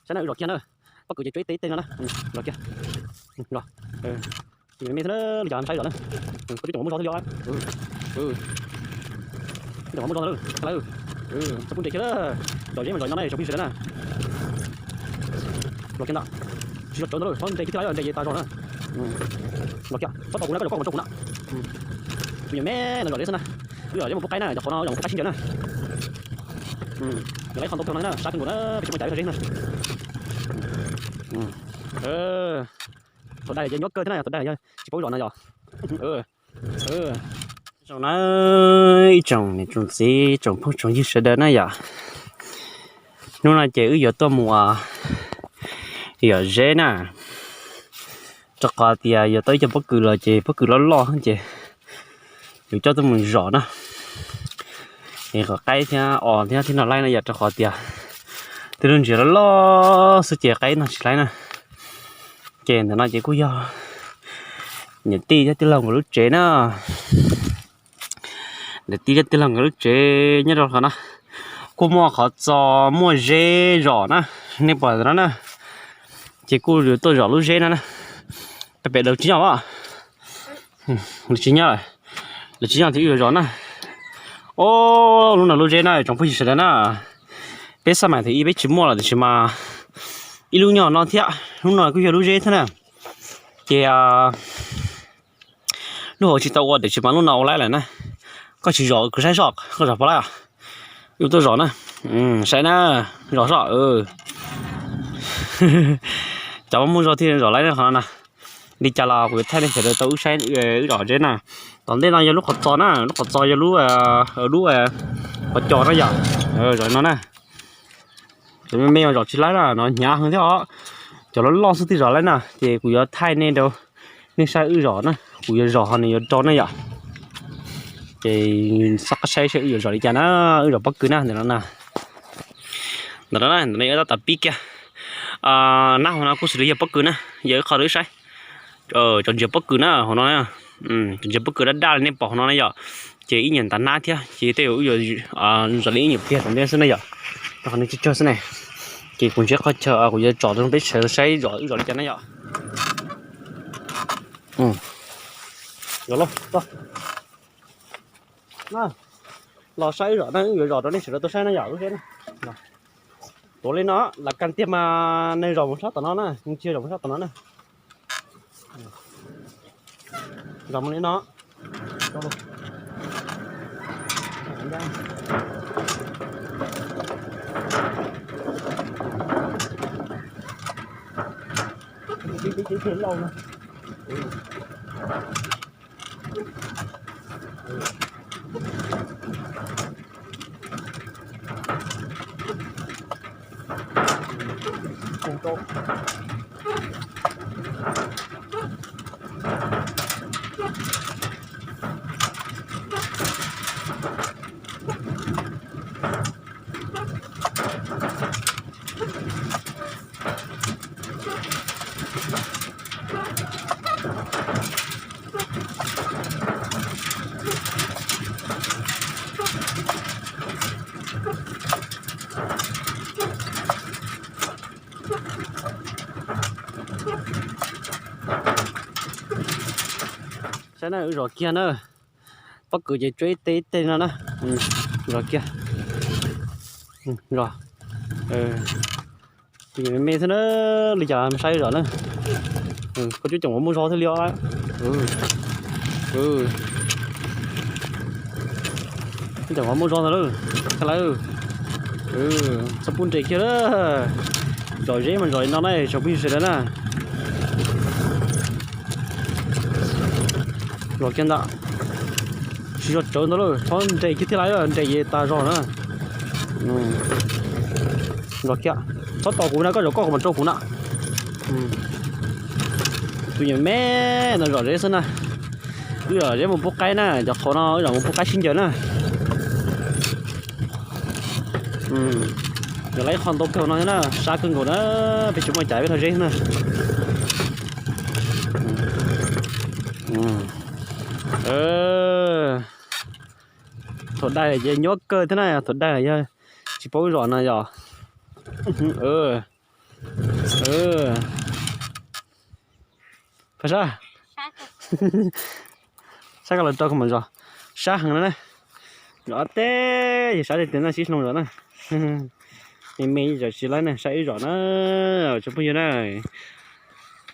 Saib na, wb zov kiag na. Pob kws ces tsuav ib teg ib teg no na. Zov kiag. Zov. Me xwb na, li cas saib zov na. Koj twb tseem muaj zog thiab li os. Tseem muaj zog ntag lawm. Txhob pub nres kiag, zom zeb mas zom no na, tsoom phooj ywg sawv daws na. Zov kiag ntag. Tsis tshua tsawv ntag lawm, txhob nres kiag thiaj li nres ces tas zog na. Zov kiag, txhob tos kuv na, koj zov koj kom tso kuv na. Tus me me no zom zeb xwb na. Wb zom zeb mus pub qaib na, cov qhov no zom mus pub qaib sib ncaws na. Yog lawv ib qho ntau kawg no na, sab kawg nkaus na, peb tsis muaj cai peb tau zeb na. Thaum dai ces nyuaj kawg thiab na, thaum dai yog tsis paub zom na yom. Zoo na, ib tsoom niam tsoom txiv tsoom phooj tsoom ywg sawv daws na yom. Hnub no ces wb yuav tuaj mus yom zeb na, rau qhov tias yuav tau ib co pob kws los ces pob kws loj loj ces yuav coj tuaj mus zom na. Es kom qaib thiab os thiab thiab no laib na yom, rau qhov tias tej lub ntsis loj loj xwb ces qaib no tsis laib na. Ces ntawm no ces kuj yog niam tij thiab tij laug nkawd lub tsev na. Niam tij thiab tij laug nkawd lub tsev nyob rau qhov no kuj muaj qhov txos muaj zeb zom na, nej pom ntawm no na. Ces kuj yuav tuaj zom lub zeb no na. Pem pem lawv tsis nyob os. Lawv tsis nyob, lawv tsis nyob ces wb yuav zom na. Ob, lub no lub zeb na tsoom phooj ywg sawv daws na. Peb xab maim thaum ub peb tsis muaj los tiam sis mas ib lub nyob no thiab, lub no kuj yog lub zeb thiab na. Ces lub hauv tsis tau ua tiam sis mas lub no ua laib lawm na. Koj tsis zom kuv saib soj, koj zom puas laib os. Wb tuaj zom na, saib na, zom soj. Cov muaj zog thiaj zom laib na qhov no na. Li cas los kuv yuav thaij nej sawv daws tau wb saib wb zom zeb na. Tom ntej no yog lub qhov txos na, lub qhov txos yog lub, lub qhov cos na yom. Zom no na. Cov me me zom tsis laib na, no hnyav heev thiab os. Cov loj loj xwb thiaj zom laib na, ces kuv yuav thaij nej rau nej saib wb zom na, kuv yuav zom ho nws yuav rau na yom. Ces xav saib saib wb yuav zom li cas na, wb zom pob kws na ntawm no na. Ntawm no na, ntawm no yog tab tom pib kiag. Nab hauv no kuj xws li yog pob kws na, yog ib qho rau wb saib. Cov ntsia pob kws na hauv no, cov ntsia pob kws daj daj li nej pom hauv no na yom. Ces ib nyuag ntav nab thiab ces tej zaum wb yuav zom li ib nyuag pliag tom ntej xwb na yom. Rau qhov nws tsawg tsawg xwb ne. Ces kuv ntsib qhov chaw kuv yuav tsom rau peb sawv saib zom wb zom li cas na yom. Los saib wb zom na, wb yuav zom rau nej sawv daws tau saib na yom, lub zeb na. Tuav li no, lam kag tiag mas neeg zom mus sab tom no na, neeg tsis zom mus sab tom no na. Zom mus li no. Lauj na. Saib na, wb zom kiag na. Pob kws ces tsuaib ib teg ib teg no na. Zom kiag. Zom. Tus me me xwb na, li cas saib zom na. Koj twb tseem muaj zog thiab li os. Twb tseem muaj zog ntag lauj. Txhob pub nres kiag lawm. Zom zeb mas zom li no na, tsoom phooj ywg sawv daws na. Zom kiag ntag. Tsis zom tsawv ntag lauj, txhob nres kiag thiaj li nres ces tas zog na. Zom kiag, txhob tos kuv na, koj zom koj kom mus rau kuv na. Tus me me no zom zeb xwb na. Wb zom zeb mus pub qaib na, cov qhov no wb zom mus pub qaib sib ncaws na. Yog lawv ib qho ntau kawg no thiab na, sab kawg nkaus na, peb tsis muaj cai peb tau zeb na. Thaum dai ces nyuaj kawg thiab na, thaum dai yog tsis paub zom no yog. Pab sab, sab koj los rau kuv mam zov. Sab heev no na. Zov teb yog sab tiag tiag na, sib hloov zov na. Me me zov tsis laib na, sab ib zom na, tsoom phooj ywg na.